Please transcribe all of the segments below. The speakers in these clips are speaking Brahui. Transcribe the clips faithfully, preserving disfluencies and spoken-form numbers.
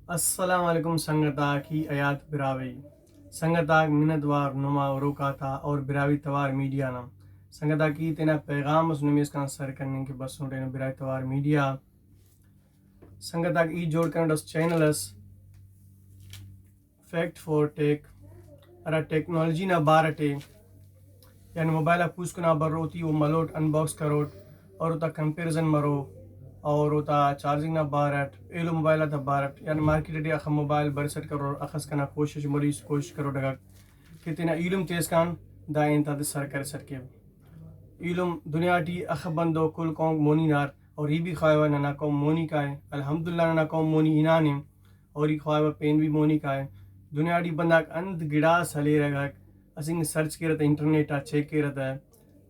السلام علیکم سنگت آک، ای حیات براہوئی۔ سنگت آک منت وار نما ہروک آتا اور براہوئی توار میڈیا نا۔ سنگت آک ای تینا پیغام اس نمے اسکان سر کننگ کہ بسونٹ اینو براہوئی توار میڈیا۔ سنگت آک ای جوڑ کنٹ اس چینل اس فیکٹ فور ٹیک، ہرا ٹیکنالوجی نا بارٹ ءِ، یعنی موبائل آک پوسکنا بروتی او ملوٹ، انباکس کروٹ اور اوتا کمپیریزن مرو اور اوتا چارجنگ نا بارٹ، ایلو موبائل آتا بارٹ، یعنی مارکیٹ ٹی اخہ موبائل برسٹ کرور، اخس کنا کوشش مریس، کوشش کروٹ اگہ کہ تینا ایلم تیسکان دا انت آتے سر کرسٹ کیو۔ ایلم دنیا ٹی اخہ بندغ کل قوم مونی نار، اور ای بھی خواہوہ ننا قوم مونی کائے۔ الحمدللہ ننا قوم مونی ہنانے، اور ای خواہوہ پین بھی مونی کائے۔ دنیا ٹی بندغاک انت گڑاس ہلیرہ غاک، اسہ انگہ سرچ کیرہ تہ، انٹرنیٹ آ چیک کیرہ تہ،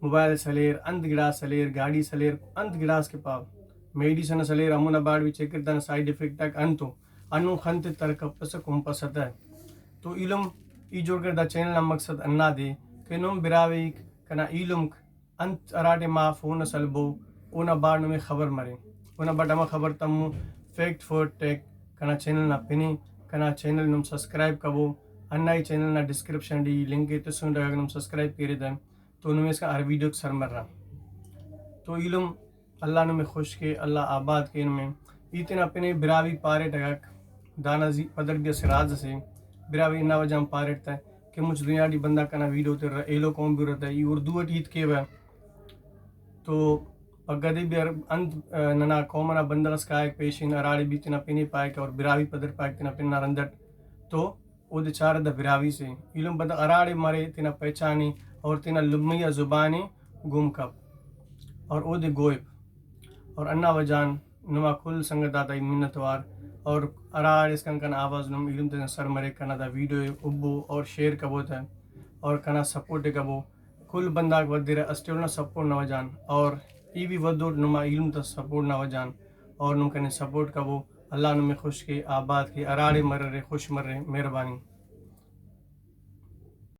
موبائل اس ہلیر، انت گڑاس ہلیر، گاڑی اس ہلیر، انت گڑاس کہ پاو، میڈیسن اس ہلیر، ہمونا باڑ بھی چیک کر دانا سائیڈ افیکٹ آک انتو، ہندن خن تے تر کپسہ کنپسہ تہ۔ تو ایلم ای جوڑ کر دا چینل نا مقصد ہندادے کہ نم براہوئیک کنا ایلمک انت ہرا ٹائما فون اس ہلبو، اونا باڑ نمے خبر مرے۔ اونا باڑ ہمہ خبر تمو، فیکٹ فور ٹیک کنا چینل نا پن ءِ، کنا چینل نم سبسکرائب کبو۔ ہندا ای چینل نا ڈسکرپشن ٹی لنک ءِ تسنٹ، اگہ نم سبسکرائب کیرے تہ تو نمے اسکان ہر ویڈیوک سر مرہ۔ تو ایلم اللہ نمے خوش کے، اللہ آباد کے نمے۔ ای تینا پن ءِ براہوئی پاریٹ اگہ دانا زی پدر بھی اسہ راز اسے، براہوئی ہندا وجہ آن پاریٹ تہ کہ مچ دنیا ٹی بندغ کنا ویڈیو تیرہ، ایلو قوم بھی رتہ، ای اردو اٹ ہیت کیوہ تو پگہ دے بھی ہر انت، آ، ننا قوم ئنا بندغ ئس کائک پیشن، ہراڑے بھی تینا پن ءِ پائک اور براہوئی پدر پائک تینا پن نا رند ئٹ، تو اودے چارہ دا براہوئی سے۔ ایلم بندغ ہراڑے مرے تینا پہچان ءِ اور تینا لمئی آ زبان ءِ گم کپ اور اودے گوئپ۔ اور ہندا وجہ آن نما کل سنگت آتا ای منت وار، اور ہراڑے اسکان کنا آواز نم ایلم تینا سر مریک، کنا دا ویڈیو ءِ ابو اور شیئر کبو تہ اور کنا سپورٹ ءِ کبو۔ کل بندغاک ودرہ اسٹ ایلو نا سپورٹ نا وجہ آن، اور ای بھی ودوٹ نما ایلم تا سپورٹ نا وجہ آن، اور نم کنے سپورٹ کبو۔ اللہ نمے خوش کے، آباد کے، ہراڑے مررے خوش مرے۔ مہربانی۔